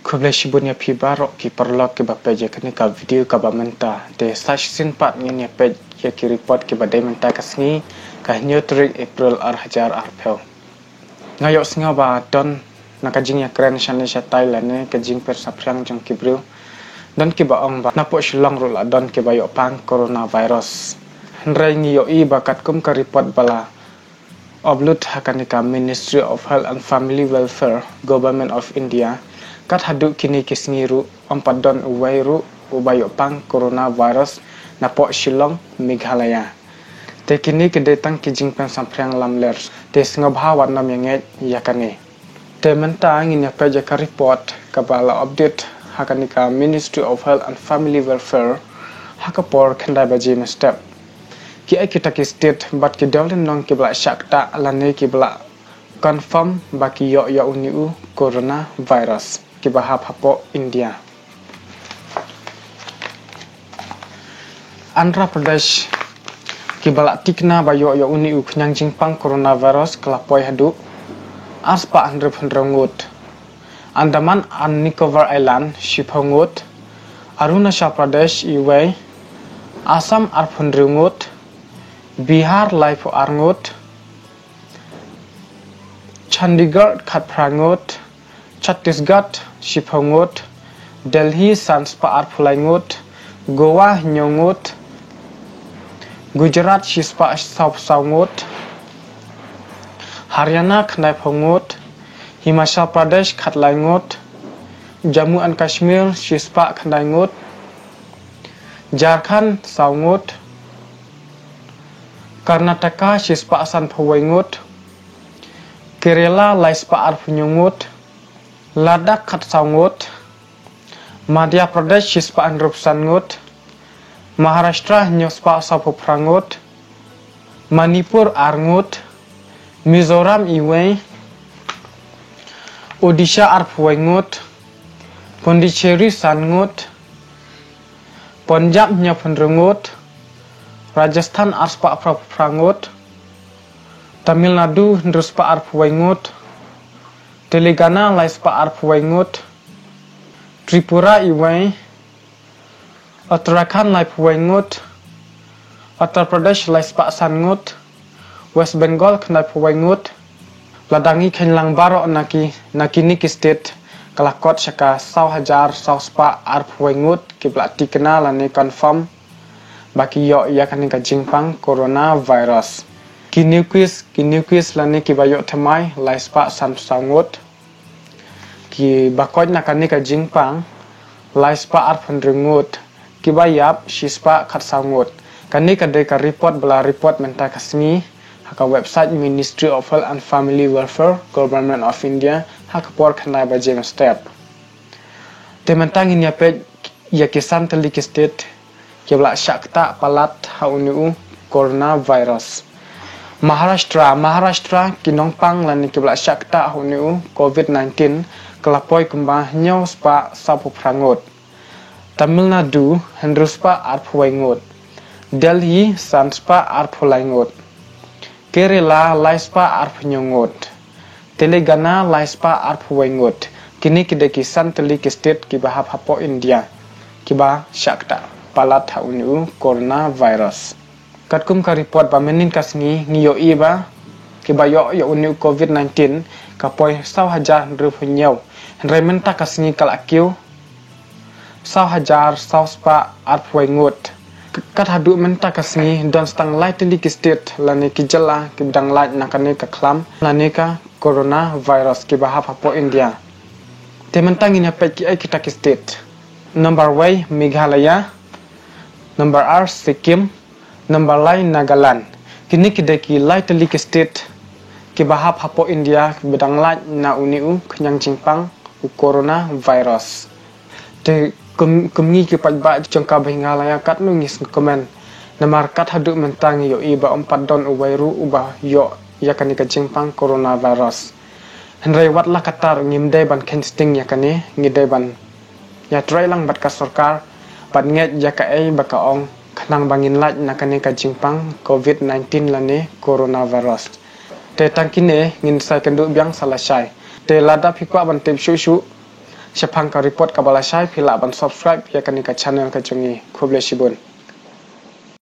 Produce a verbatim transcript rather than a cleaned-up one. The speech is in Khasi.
Khublei shibun ïa phi baroh ki paralok kiba peit ïa kane ka video kaba mynta. Te sa shisien pat ngin ïa peit ïa ki report kiba dei mynta ka sngi, ka hynñiew tarik April ar hajar arphew. Nga ïohsngew ba don na ka jingïakren shane shatai lane ka jingpyrshah phriang jong ki briew, don kiba ong ba napoh Shillong ruh la don kiba ïoh pang coronavirus. Hynrei ngi ïohi ba katkum ka report ba la upload ha kane ka Ministry of Health and Family Welfare, Government of India, kat haduh kine ki sngi ruh ym pat don uwei ruh uba ïoh pang coronavirus napoh Shillong, Meghalaya. Te kine ki dei tang ki jingpyrshah phriang lamler. Te sngewbha wat nym ïa ngeit ïa kane. Te mynta ngin ïa peit ïa ka report kaba la update ha kane ka Ministry of Health and Family Welfare ha ka por khyndai baje mynstep. Ki ei kita ki state bad ki dewlynnong kiba la shah ktah lane kiba la confirm ba ki ïoh ïa une u coronavirus kiba hap hapoh India. Andhra Pradesh, kiba la tikna ba ïoh ïa une u khñiang jingpang coronavirus ka la poi haduh arspah hynriew hynriew ngut. Andaman and Nicobar Island shiphew ngut. Arunachal Pradesh iwei. Assam arphew hynriew ngut. Bihar laiphew ar ngut. Chandigarh khatphra ngut. Chhattisgarh shiphew ngut. Delhi san spah arphew lai ngut. Goa hynñiew ngut. Gujarat shi spah sawphew saw ngut. Haryana khyndaiphew ngut. Himachal Pradesh khatlai ngut. Jammu and Kashmir shi spah khyndai ngut. Jharkhand saw ngut. Karnataka shi spah sanphew wei ngut. Kerala lai spah arphew hynñiew ngut. Ladakh khatsaw ngut. Madhya Pradesh shi spah hynriewphew san ngut. Maharashtra hynñiew spah sawphew phra ngut. Manipur ar ngut. Mizoram iwei. Odisha arphew wei ngut. Pondicherry san ngut. Punjab hynñiewphew hynriew ngut. Rajasthan ar spah phra ngut. Tamil Nadu hynriew spah arphew wei ngut. Telangana lai spah arphew wei ngut. Tripura iwei. Uttarakhand laiphew wei ngut. Uttar Pradesh lai spah san ngut. West Bengal khyndaiphew wei ngut. Lada ngi kheiñ lang baroh na ki, na kine ki state, ka la kot sha ka saw hajar saw spah arphew wei ngut kiba la tikna lane confirm ba ki ïoh ïa kane ka jingpang coronavirus. Ki new case, ki new case lane kiba ïoh thymmai lai spah sanphew saw ngut. Kiba koit na kane ka jingpang lai spah arphew hynriew ngut. Kiba ïap shi spah khatsaw ngut. Kane ka dei ka report ba la report mynta ka sngi ha ka website Ministry of Health and Family Welfare, Government of India, ha ka por khyndai baje mynstep. Te mynta ngin ïa peit ïa ki san tylli ki state kiba la shah ktah palat ha une u coronavirus. Maharashtra, Maharashtra ki nongpang lane kiba la shah ktah ha une u covid nineteen ka la poi kumba hynñiew spah sawphew phra ngut. Tamil Nadu hynriew spah arphew wei ngut. Delhi san spah arphew lai ngut. Kerala lai spah arphew hynñiew ngut. Telangana lai spah arphew wei ngut. Kine ki dei ki san tylli ki state kiba hap hapoh India kiba shah ktah palat ha une u coronavirus. Katkum ka report ba mynnin ka sngi ngi ïohi ba kiba ïoh ïa une u covid nineteen ka poi saw hajar hynriewphew hynñiew. Hynrei mynta ka sngi ka la kiew saw hajar saw spah arphew wei ngut. Kat haduh mynta ka sngi don tang lai tylli ki state lane ki jylla kiba dang lait na kane ka khlam lane ka coronavirus kiba hap hapoh India. Te mynta ngin ïa peit ki ei kita ki state. Number wei Meghalaya. Number ar Sikkim. Number lai Nagaland. Kine ki dei ki lai tylli ki state kiba hap hapoh India kiba dang lait na une u khñiang jingpang u coronavirus. Te kum, kum ngi ki paidbah jong ka Meghalaya katno ngi sngewkmen. Namar kat haduh mynta ngi ïohi ba ym pat don uwei ruh uba ïoh ïa kane ka jingpang coronavirus. Hynrei wat la katta ngim dei ban kheiñ sting ïa kane, ngi dei ban ïatrei lang bad ka sorkar bad ngeit ïa kaei ba ka ong khnang ba ngin lait na kane ka jingpang covid nineteen lane coronavirus. Te tang kine ngin sa ïakynduh biang sa lashai. Te lada phi kwah ban tip shuh shuh Shaphang ka report kaba lashai phi lah ban subscribe ïa kane ka channel ka jong ngi. Khublei shibun.